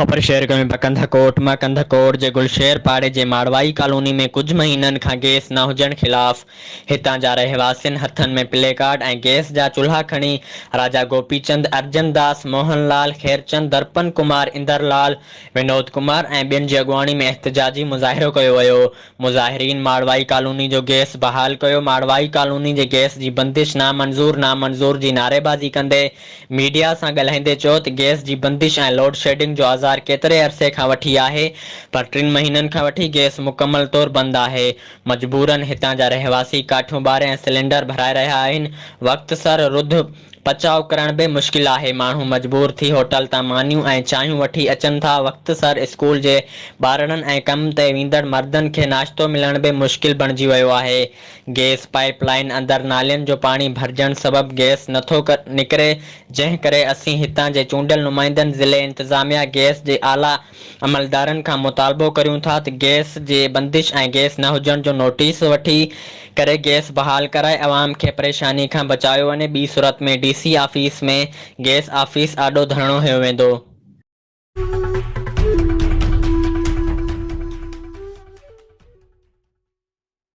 خبر شيئر ڪيون پيا ڪنڌڪوٽ مان ڪنڌڪوٽ جي گلشير پاڙي جي ماڙوائي ڪالوني ۾ ڪجهه مهينن کان گيس نه هجڻ خلاف هتان جا رهواسين هٿن ۾ پلي ڪارڊ ۽ گيس جا چلها کڻي راجا گوپي چند، ارجن داس، موهن لال، خيرچند، درپن ڪمار، اندر لال، ونود ڪمار ۽ ٻين جي اڳواڻي ۾ احتجاجي مظاهرو ڪيو ويو. مظاهرين ماڙوائي ڪالوني جو گيس بحال ڪيو، ماڙوائي ڪالوني جي گيس جي بندش نامنظور نامنظور جي نعريبازي ڪندي ميڊيا سان ڳالهائيندي چيو ته گيس جي بندش ۽ لوڊشيڊنگ جو آزار ڪيتري عرصي کان وٺي آهي پر ٽن مهينن کان وٺي گيس مڪمل طور بند آهي مجبورن هتان جا رهواسي ڪاٺيون ٻاري ۽ سلينڊر ڀرائي رهيا آهن وقت سر رڌ پچاء ڪرڻ به مشڪل آهي، ماڻهو مجبور ٿي هوٽل تان مانيون ۽ چانهيون وٺي اچن ٿا، وقت سر اسڪول جي ٻارڙن ۽ ڪم تي ويندڙ مردن کي ناشتو ملڻ به مشڪل بڻجي ويو آهي، گيس پائيپ لائين اندر نالين جو پاڻي ڀرجڻ سبب گيس نٿو نڪري، جنهن ڪري اسين هتان جي چونڊيل نمائندن، ضلعي انتظاميا، گيس جي اعليٰ عملدارن کان مطالبو ڪريون ٿا ته گئس جي بندش ۽ گئس نه هجڻ جو نوٽيس وٺي ڪري گئس بحال ڪرائي عوام کي پريشاني کان بچايو وڃي ٻي صورت ۾ D C office ۾ gas office آڏو ڌرڻو هنيو ويندو.